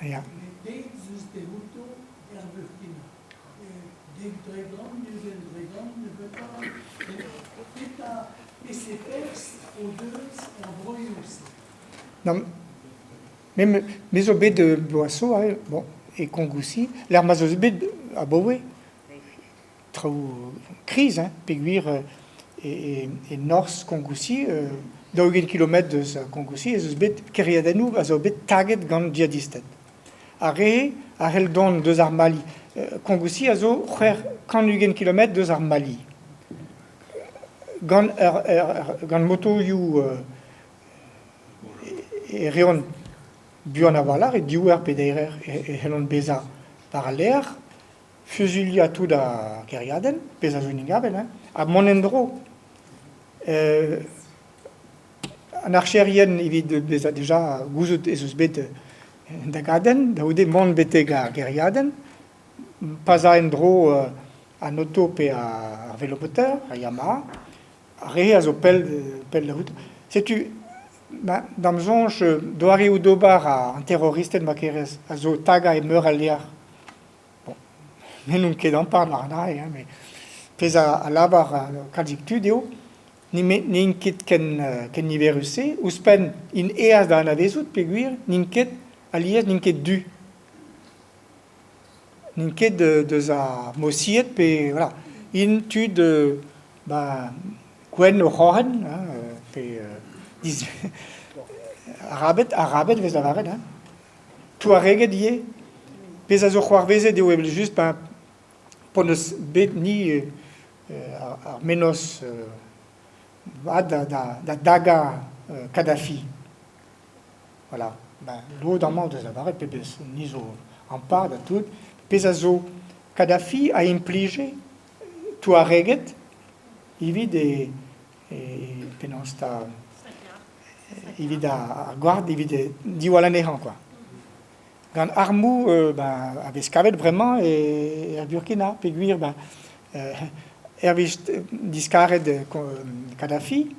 Ya. Met deiz eus dehouto er Burkina. 10%, 20% nebeutañ. Petra peseurt perzh o deus er broioù-se? Non, me, me zo bet bloaz zo, hein, bon, e Kongoussi, lec'h ma 'z eus bet abaoe traoù kriz, hein, peogwir e, e norzh Kongoussi, 40 kilometr eus Kongoussi, ez eus bet kêriadennoù a zo bet taget gant djihadisted. Ar re a c'hell dont deus ar Mali. Kongoussi a zo 620 kilometr deus ar Mali. Gant, ur, ur, gant motoioù e reont buan a-walc'h, e div eur pe deir eur e c'hellont bezañ war al lec'h, fuzuilhañ tout ar gêriadenn, pezh a zo ingavel, hein, ha mont en-dro. An archerien evit bezañ dija gouzout ez eus bet un dagadenn, da c'houde mont betek ar gêriadenn, pa'z a en-dro an oto pe ar velomoteur, ar Yamaha, ar re a zo pell pell da c'houde. Setu d'am soñj doareoù d'ober an terroristed ma kerez a zo tagañ e meur a lec'h. Bon, me n'on ket ampart war an aze, hein, met pezh a lavar kalzik tud eo n'int ket ken ken niverus-se. Ouzhpenn int aes da anavezout peogwir n'int ket alies n'int ket du. N'int ket deus ar Mosied pe voilà. Int tud ba gwenn o c'hroc'hen hein, pe arabed, arabed 'vez lavaret hein. Touareged ivez. Pezh a zo c'hoarvezet eo evel-just ben p'hon eus bet ni ar mennozh vat da dagañ Kadhafi. Voilà. Ben, lod amañ o deus lavaret pebezh ni zo ampart ha tout. Pezh a zo Kadhafi a implije Touareged evit e, e penaos 'ta evit ar gward evit diwall anezhañ kwa. Gant armoù ben, a vez kavet bremañ e, er Burkina peogwir ben, hervez diskaret Kadhafi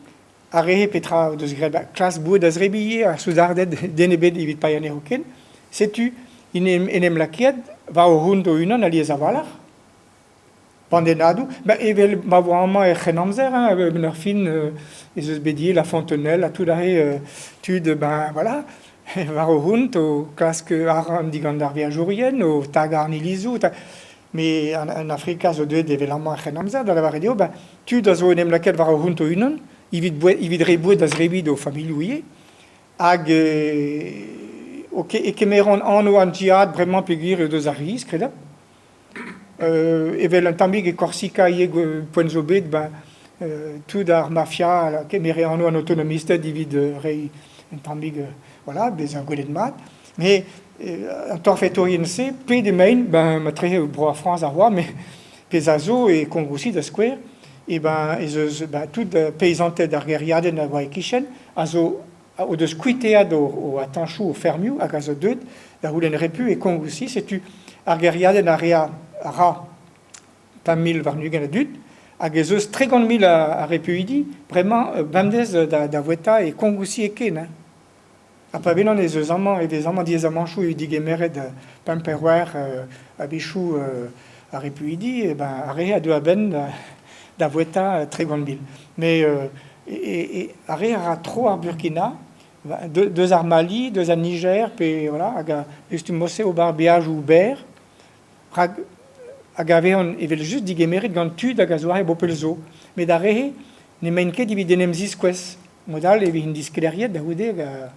ar re petra o deus graet klask boued da zebriñ ivez ar soudarded den ebet evit paeañ anezho ken. Setu en em lakaet war o c'hont o-unan alies a-walc'h. Bandennadoù, ben evel ma oa amañ er C'hrennamzer, hein, a-benn ar fin ez eus bet ivez La Fontenelle ha tout aze tud ben voilà, war o c'hont o klask arc'hant digant ar veajourien, o tagañ an ilizoù, met an Afrika zo deuet evel amañ er C'hrennamzer, da lavaret eo ben tud a zo en em lakaet war o c'hont o-unan evit evit reiñ boued da zebriñ d'o familhoù ivez. Hag e kemeront anv an djihad bremañ peogwir eo deus ar c'hiz, kredabl. Evel un tammig e Korsika ivez poent zo bet, ben tout ar mafia a kemere anv an autonomisted evit reiñ un tammig voilà, bezañ gwelet mat. Mais an torfetourien-se, pet emaint, ben matrehe bro ar Frañs a oa, met pezh a zo e Kongoussi da skouer, e ben ez eus ben tout peizanted ar gêriadenn a oa e-kichen a zo o deus kuiteat o atañchoù, o fermioù hag a zo deuet da c'houlenn repu e Kongoussi. Setu ar gêriadenn a rea a ra 5020 a dud hag ez eus 30 000 a repuidi bremañ bemdez da voueta e Kongoussi hepken. Hein. Ha pa welan ez eus amañ e vez amañ diaezamanchoù evit digemeret pemp pe c'hwec'h a-wechoù ar repuidi, eh ben ar re a deu a-benn da voueta 30 000. Mais ar re a ra tro ar Burkina, deus ar Mali, deus an Niger, pe voilà, hag a eus ober beajoù berr, rak hag a vezont evel-just digemeret gant tud hag a zoare bopel zo. Met ar re-se n'emaint ket evit en em ziskouez. Mod all e vezint disklêriet da c'houde hag a...